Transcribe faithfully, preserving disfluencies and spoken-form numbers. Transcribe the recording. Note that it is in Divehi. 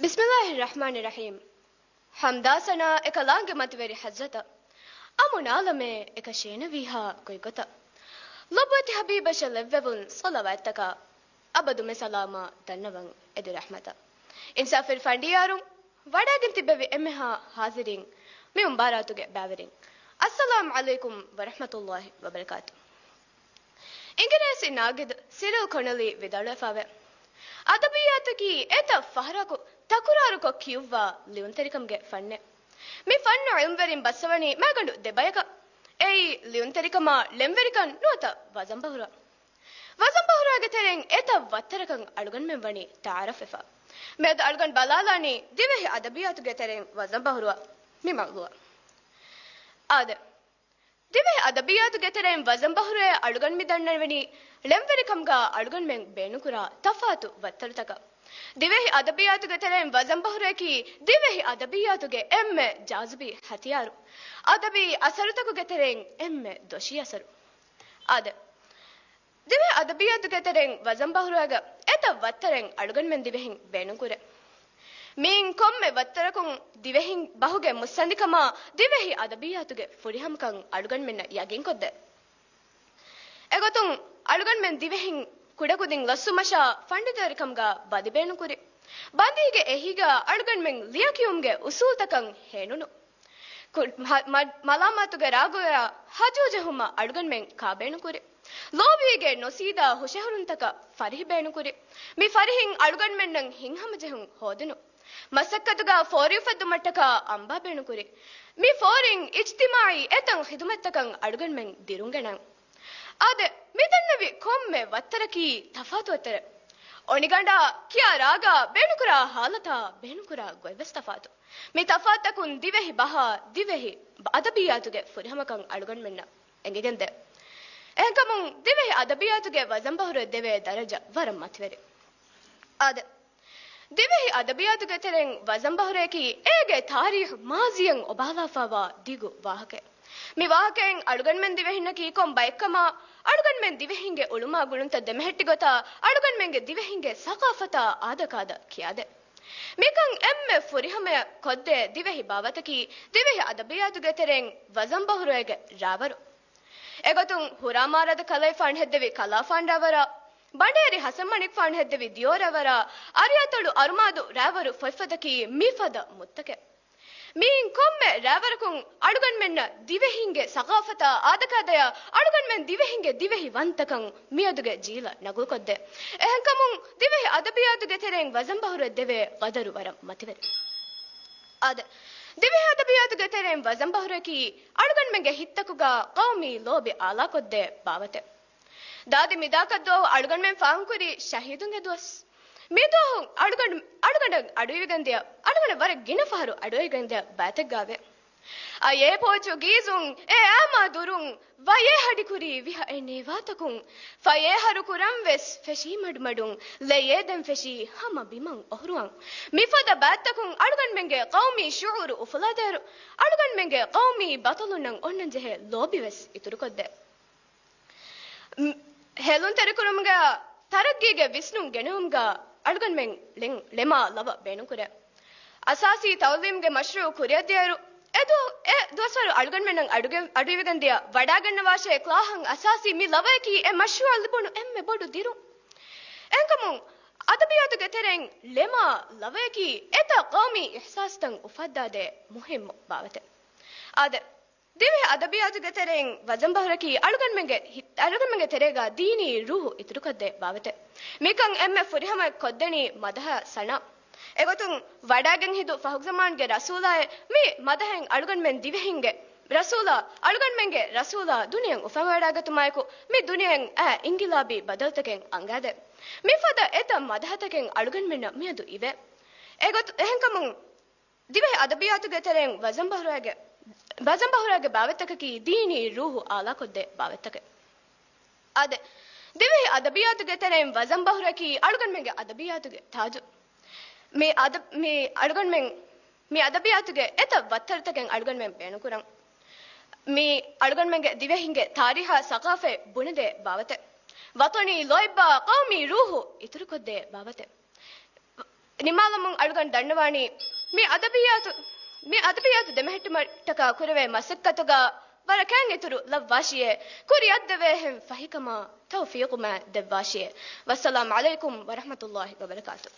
ބިސްމިއްލާހި ރަޙްމާނި ރަޙީމް. ޙަމްދާ ސަނާ އެކަލާނގެ މަތިވެރި ޙަޟްރަތަށް، އަމުނާލަމޭ އެކަށޭނަ ވީހާ ގޮތްގޮތަށް، ލޮބުވެތި ޙަބީބަށަށް ލެއްވެވުން ޞަލަވާތްތަކާ، އަބަދުމެ ސަލާމާ ދަންނަވަން އެދި ރަޙްމަތަށް. އިންސާފުވެރި ފަނޑިޔާރުން، ވަޑައިގެން ތިއްބެވި އެންމެހާ ޙާޟިރީން، މި މުބާރާތުގެ ބައިވެރިން، އައްސަލާމް ޢަލައިކުމް ވަރަޙްމަތުﷲި ވަބަރަކާތު. އިނގިރޭސި ނާގިދު ސިރިލް ކޮނަލީ ވިދާޅުވެފަވޭ، އަދަބިއްޔާތަކީ އެތައް ފަހަރަކު ތަކުރާރުކޮށް ކިޔުއްވާ ލިޔުންތެރިކަމުގެ ފަންނެއް. މި ފަންނު ޢިލްމުވެރިން ބައްސަވަނީ މައިގަނޑު ދެ ބަޔަކަށް. އެއީ، ލިޔުންތެރިކަމާ ޅެންވެރިކަން ނުވަތަ ވަޒަންބަހުރާ. ވަޒަންބަހުރާގެ ތެރެއިން އެތައް ވައްތަރަކަށް އަޅުގަނޑުމެން ވަނީ ތަޢާރަފްވެފަ. މިއަދު އަޅުގަނޑު ބަލާލާނީ ދިވެހި އަދަބިއްޔާތުގެ ތެރެއިން ވަޒަންބަހުރުއަށް. މި މައުޟޫޢަށް. އާދެ، ދިވެހި އަދަބިއްޔާތުގެ ތެރެއިން ވަޒަންބަހުރޭ އަޅުގަނޑު މި ދަންނަވަނީ ޅެންވެރިކަމުގަ އަޅުގަނޑުމެން ބޭނުންކުރާ ތަފާތު ވައްތަރުތަކަށް. ދިވެހި އަދަބިއްޔާތުގެ ތެރެއިން ވަޒަންބަހުރޭކީ ދިވެހި އަދަބިއްޔާތުގެ އެންމެ ޖާޒިބީ ހަތިޔާރު. އަދަބީ އަސަރުތަކުގެ ތެރެއިން އެންމެ ދޮށީ އަސަރު. އާދެ، ދިވެހި އަދަބިއްޔާތުގެ ތެރެއިން ވަޒަންބަހުރުއަގަ އެތައް ވައްތަރެއް އަޅުގަނޑުމެން ދިވެހިން ބޭނުންކުރޭ. މިއިން ކޮންމެ ވައްތަރަކުން ދިވެހިން ބަހުގެ މުއްސަނދިކަމާ ދިވެހި އަދަބިއްޔާތުގެ ފުރިހަމަކަން އަޅުގަނޑުމެންނަށް ޔަގީންކޮށްދޭ. އެގޮތުން އަޅުގަނޑުމެން ދިވެހިން ކުޑަކުދިން ލޮއްސުމަށާ ފަނޑިތުވެރިކަމުގަ ބަނދި ބޭނުންކުރި. ބަނދީގެ އެހީގަ އަޅުގަނޑުމެން ލިޔެކިޔުމުގެ އުސޫލުތަކަށް ހޭނުނު. ކު-، މަ-، މަ-، މަލާމާތުގެ ރާގުގަ ހަޖޫ ޖެހުމަށް އަޅުގަނޑުމެން ކާބޭނުކުރި. ލޯބީގެ ނުސީދާ ހުށަހެޅުންތަކަށް ފަރިހި ބޭނުކުރި. މި ފަރިހިން އަޅުގަނޑުމެންނަށް ހިތްހަމަޖެހުން ހޯދުނު. މަސައްކަތުގަ ފޯރި އުފެއްދުމަށްޓަކާ އަނބާ ބޭނުކުރި. މި ފޯރިން އިޖްތިމާޢީ އެތައް ޚިދުމަތްތަކަށް އަޅުގަނޑުމެން ދިރުންގެނަން. އާދެ، މި ދަންނެވި ކޮންމެ ވައްތަރަކީ ތަފާތު ވައްތަރެއް. އޮނިގަނޑާ ކިޔާ ރާގާ ބޭނުކުރާ ހާލަތާ ބޭނުކުރާ ގޮތްވެސް ތަފާތު. މި ތަފާތަކުން ދިވެހި ބަހާ، ދިވެހި އަދަބިއްޔާތުގެ ފުރިހަމަކަން އަޅުގަނޑުމެންނަށް އެނގިގެންދޭ. އެހެންކަމުން، ދިވެހި އަދަބިއްޔާތުގެ ވަޒަންބަހުރެއް ދެވޭ ދަރަޖަ ވަރަށް މަތިވެރި. އާދެ، ދިވެހި އަދަބިއްޔާތުގެ ތެރެއިން ވަޒަންބަހުރޭކީ އޭގެ ތާރީޚް މާޒީއަށް އޮބާލާފައިވާ ދިގު ވާހަކައެއް. މި ވާހަކައިން އަޅުގަނޑުމެން ދިވެހިންނަކީ ކޮން ބައެއްކަމާ، އަޅުގަނޑުމެން ދިވެހިންގެ އުޅުމާ ގުޅުންތައް ދެމެހެއްޓި ގޮތާ، އަޅުގަނޑުމެންގެ ދިވެހިންގެ ސަޤާފަތާ އާދަކާދަ ކިޔާދޭ. މިކަން އެންމެ ފުރިހަމަޔަށް ކޮށްދޭ ދިވެހި ބާވަތަކީ ދިވެހި އަދަބިއްޔާތުގެ ތެރެއިން ވަޒަންބަހުރޭގެ ރާވަރު. އެގޮތުން ހުރާމާރަދަ ކަލޭފާން ހެއްދެވި ކަލާފާން ރާވަރާ، ބަނޑޭރި ހަސަންމަނިކުފާން ހެއްދެވި ދިޔޯ ރާވަރާ، އަރިއަތޮޅު އަރުމާދު ރާވަރު ފޮތްފަދަކީ މިފަދަ މުއްތަކެއް. މިއިން ކޮންމެ ރާވަރަކުން އަޅުގަނޑުމެންނަށް ދިވެހިންގެ ސަޤާފަތާ އާދަކާދަޔާ އަޅުގަނޑުމެން ދިވެހިންގެ ދިވެހި ވަންތަކަން މިއަދުގެ ޖީލަށް ނަގުލުކޮށްދޭ. އެހެންކަމުން ދިވެހި އަދަބިއްޔާތުގެ ތެރެއިން ވަޒަންބަހުރެއް ދެވޭ ގަދަރު ވަރަށް މަތިވެރި. އާދެ، ދިވެހި އަދަބިއްޔާތުގެ ތެރެއިން ވަޒަންބަހުރަކީ އަޅުގަނޑުމެންގެ ހިތްތަކުގަ ޤައުމީ ލޯބި އާލާކޮށްދޭ ބާވަތެއް. ދާދި މިދާކަށްދުވަހު އަޅުގަނޑުމެން ފާހަގަކުރީ ޝަހީދުންގެ ދުވަސް. މިދުވަހު އަޅުގަނޑު، އަޅުގަނޑަށް އަޑުއިވިގެންދިޔަ، އަޅުގަނޑަށް ވަރަށް ގިނަ ފަހަރު އަޑުއިވިގެންދިޔަ ބައިތެއްގައެވެ. އަޔޭ ޕޯޗުގީޒުން، އެ އާމާ ދުރުން، ވަޔޭ ހަޑިކުރީ ވިހަ އެ ނޭވާތަކުން، ފަޔޭ ހަރުކުރަން ވެސް ފެށީ މަޑުމަޑުން، ލެޔޭ ދެން ފެށީ ހަމަ ބިމަށް އޮހޮރުވަން. މިފަދަ ބައިތަކުން އަޅުގަނޑުމެންގެ ޤައުމީ ޝުޢޫރު އުފުލާދޭއިރު، އަޅުގަނޑުމެންގެ ޤައުމީ ބަޠަލުންނަށް އޮންނަންޖެހޭ ލޯބިވެސް އިތުރުކޮށްދޭ. މް، ހެލުންތެރިކުރުމުގަ ތަރައްގީގެ ވިސްނުން ގެނެވުމުގަ އަޅުގަނޑުމެން ޅެން، ޅެމާ ލަވަ ބޭނުންކުރޭ. އަސާސީ ތައުލީމްގެ މަޝްރޫޢު ކުރިއަށްދިޔައިރު، އެދު، އެ ދުވަސްވަރު އަޅުގަނޑުމެންނަށް އަޑުގެ-، އަޑުއިވިގެންދިޔަ ވަޑާގަންނަވާށޭ ކްލާހަށް އަސާސީ މި ލަވަޔަކީ އެ މަޝްރޫޢަށް ލިބުނު އެންމެ ބޮޑު ދިރުން. އެހެންކަމުން، އަދަބިއްޔާތުގެ ތެރެއިން ޅެމާ ލަވަޔަކީ އެތައް ޤައުމީ އިޙްސާސްތައް އުފައްދާދޭ މުހިއްމު ބާވަތެއް. އާދެ، ދިވެހި އަދަބިއްޔާތުގެ ތެރެއިން ވަޒަންބަހުރަކީ އަޅުގަނޑުމެންގެ ހި-، އަޅުގަނޑުމެންގެ ތެރޭގަ ދީނީ ރޫޙު އިތުރުކޮށްދޭ ބާވަތެއް. މިކަން އެންމެ ފުރިހަމަޔަށް ކޮށްދެނީ މަދަޙަ ސަނާ. އެގޮތުން ވަޑާގެން ހިދު ފަހުޒަމާންގެ ރަސޫލާއޭ މި މަދަޙައިން އަޅުގަނޑުމެން ދިވެހިންގެ ރަސޫލާ، އަޅުގަނޑުމެންގެ ރަސޫލާ ދުނިޔެއަށް އުފަންވަޑާގަތުމާއެކު މި ދުނިޔެއަށް އައި އިންގިލާބީ ބަދަލުތަކެއް އަންގާދޭ. މިފަދަ އެތައް މަދަޙަތަކެއް އަޅުގަނޑުމެންނަށް މިއަދު އިވޭ. އެގޮތު-، އެހެންކަމުން، ދިވެހި އަދަބިއްޔާތުގެ ތެރެއިން ވަޒަންބަހުރާގެ، ވަޒަންބަހުރާގެ ބާވަތްތަކަކީ ދީނީ ރޫޙު އާލާކޮށްދޭ ބާވަތްތަކެއް. އާދެ، ދިވެހި އަދަބިއްޔާތުގެ ތެރެއިން ވަޒަންބަހުރަކީ އަޅުގަނޑުމެންގެ އަދަބިއްޔާތުގެ ތާޖު. މި އަދަ-، މި އަޅުގަނޑުމެން، މި އަދަބިއްޔާތުގެ އެތައް ވައްތަރުތަކެއް އަޅުގަނޑުމެން ބޭނުންކުރަން. މި އަޅުގަނޑުމެންގެ ދިވެހިންގެ ތާރީޚާ ސަޤާފަތް ބުނެދޭ ބާވަތެއް. ވަޠަނީ ލޯތްބާ ޤައުމީ ރޫޙު އިތުރުކޮށްދޭ ބާވަތެއް. ނިމާލަމުން އަޅުގަނޑު ދަންނަވާނީ، މި އަދަބިއްޔާތު، މި އަދަބިއްޔާތު ދެމެހެއްޓުމަށްޓަކާ ކުރެވޭ މަސައްކަތުގަ ވަރަށް ކައިން އިތުރު ލައްވާށިއޭ، ކުރިއަށްދެވޭހެން ފަހިކަމާ ތައުފީޤުމާ ދެއްވާށިއޭ. ވައްސަލާމް ޢަލައިކުމް ވަރަޙްމަތުﷲ ވަބަރަކާތު.